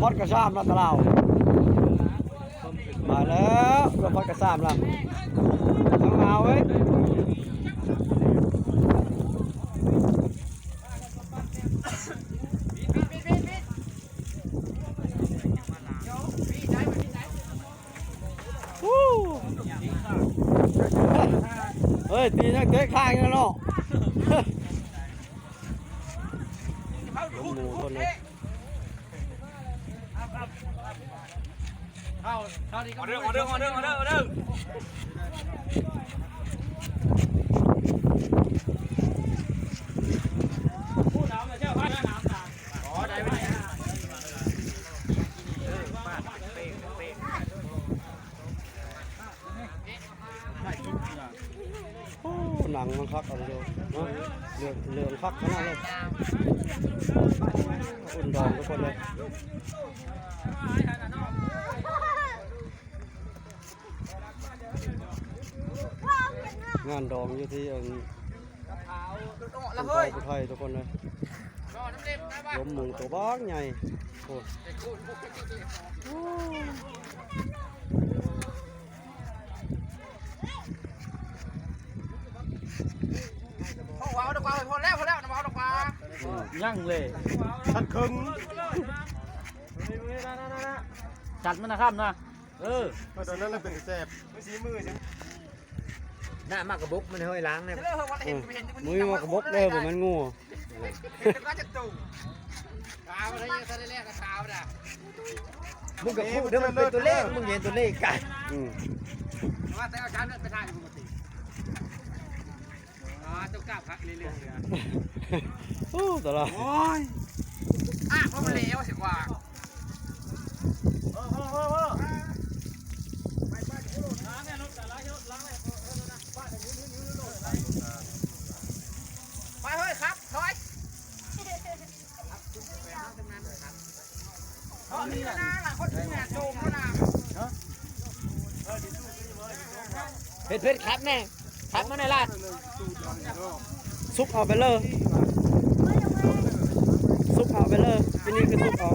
ຮອດກະຊາມລະຕະລາວ ມາແລ້ວ ລົມພັດກະຊາມລະ ເອົາເວີຍ. ເຮີ້ຍ ຕີຍັງເຕະຂ້າງຢູ່ເນາະ ລົມໝູ່ຄົນເລີຍ. ເອົາເດີ ເອົາເດີ ເອົາເດີ ເອົາເດີ ເອົາເດີ. ໂອ້ ໜັງມັນຄັກເອົາເດີເນາະ ເຫຼືອງ ເຫຼືອງຄັກຂະໜາດເລີຍ ອຸ່ນດອງທຸກຄົນເລີຍ. ງານດອງຢູ່ທີ່ອັນ ຜູ້ເຖົ້າຜູ້ໄທທຸກຄົນເລີຍ ລົມໝູ່ໂຕບັກໃຫຍ່ ໂອ້. ພໍເອົາດອກວ່າ ພໍແລ້ວ ພໍແລ້ວ ນຳເອົາດອກວ່າ ຍັງເລີຍ ທັນເຄິ່ງ ຈັດມັນນະຄຳນະ ເອີ ເອີ ຕອນນັ້ນລະເປັນແຊບ ມື້ສີມືຊິ ໜ້າໝາກກະບົກມັນຫ້ອຍລ້າງແນ່ ເອີ ບໍ່ມີໝາກກະບົກເດີ ບໍ່ແມ່ນງູ. ມຶງກະຄຸເດີ ມັນເປັນຕົວເລກ ມຶງເຫັນຕົວເລກກະ ອືມ ວ່າແຕ່ເອົາຈານເລືອດໄປຖ່າຍປົກກະຕິ ອໍ ຕົວກ້າວພັກເລື້ອຍໆ ໂອ້ ຕະຫຼາດ ໂອ້ຍ ອາ ພໍແລ້ວຊິກວ່າ. ໄປເຮີ້ຍ ຂັບ ຖອຍ ເອົານີ້ລະນະ ຄົນງານໂຈມລະນະ ເຜັດໆ ຂັບແນ່ ຂັບມາແນ່ລະ ຊຸບເອົາໄປເລີຍ ຊຸບເອົາໄປເລີຍ ປີນີ້ຄືຊຸບເອົາ.